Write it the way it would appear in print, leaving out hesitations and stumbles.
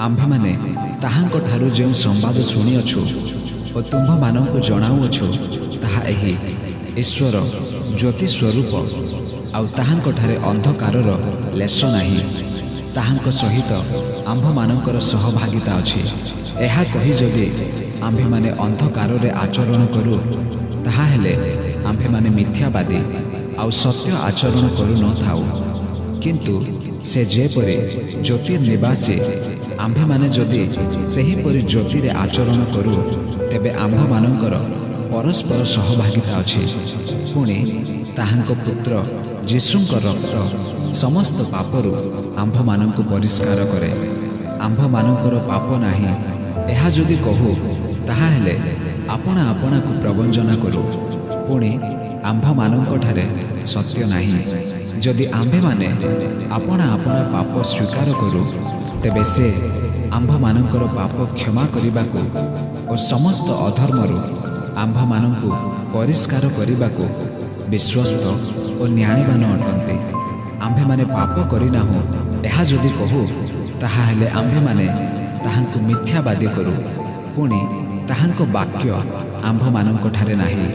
ଆମ୍ଭେମାନେ ତାହାଙ୍କଠାରୁ ଯେଉଁ ସମ୍ବାଦ ଶୁଣିଅଛୁ ଓ ତୁମ୍ଭମାନଙ୍କୁ ଜଣାଉଅଛୁ, ତାହା ଏହି, ଈଶ୍ୱର ଜ୍ୟୋତି ସ୍ୱରୂପ, ଆଉ ତାହାଙ୍କଠାରେ ଅନ୍ଧକାରର ଲେଶ ନାହିଁ। ତାହାଙ୍କ ସହିତ ଆମ୍ଭମାନଙ୍କର ସହଭାଗିତା ଅଛି, ଏହା କହି ଯଦି ଆମ୍ଭେମାନେ ଅନ୍ଧକାରରେ ଆଚରଣ କରୁ, ତାହା ହେଲେ ଆମ୍ଭେମାନେ ମିଥ୍ୟାବାଦୀ ଆଉ ସତ୍ୟ ଆଚରଣ କରୁନଥାଉ। କିନ୍ତୁ ସେ ଯେପରି ଜ୍ୟୋତିର୍ନିବାସୀ, ଆମ୍ଭେମାନେ ଯଦି ସେହିପରି ଜ୍ୟୋତିରେ ଆଚରଣ କରୁ, ତେବେ ଆମ୍ଭମାନଙ୍କର ପରସ୍ପର ସହଭାଗିତା ଅଛି। ପୁଣି ତାହାଙ୍କ ପୁତ୍ର ଯୀଶୁଙ୍କ ରକ୍ତ ସମସ୍ତ ପାପରୁ ଆମ୍ଭମାନଙ୍କୁ ପରିଷ୍କାର କରେ। ଆମ୍ଭମାନଙ୍କର ପାପ ନାହିଁ, ଏହା ଯଦି କହୁ, ତାହା ହେଲେ ଆପଣା ଆପଣାକୁ ପ୍ରବଞ୍ଚନା କରୁ, ପୁଣି ଆମ୍ଭମାନଙ୍କଠାରେ ସତ୍ୟ ନାହିଁ। ଯଦି ଆମ୍ଭେମାନେ ଆପଣା ଆପଣା ପାପ ସ୍ୱୀକାର କରୁ, ତେବେ ସେ ଆମ୍ଭମାନଙ୍କର ପାପ କ୍ଷମା କରିବାକୁ ଓ ସମସ୍ତ ଅଧର୍ମରୁ ଆମ୍ଭମାନଙ୍କୁ ପରିଷ୍କାର କରିବାକୁ ବିଶ୍ୱସ୍ତ ଓ ନ୍ୟାୟବାନ ଅଟନ୍ତି। ଆମ୍ଭେମାନେ ପାପ କରିନାହୁଁ, ଏହା ଯଦି କହୁ, ତାହା ହେଲେ ଆମ୍ଭେମାନେ ତାହାଙ୍କୁ ମିଥ୍ୟାବାଦୀ କରୁ, ପୁଣି ତାହାଙ୍କ ବାକ୍ୟ ଆମ୍ଭମାନଙ୍କଠାରେ ନାହିଁ।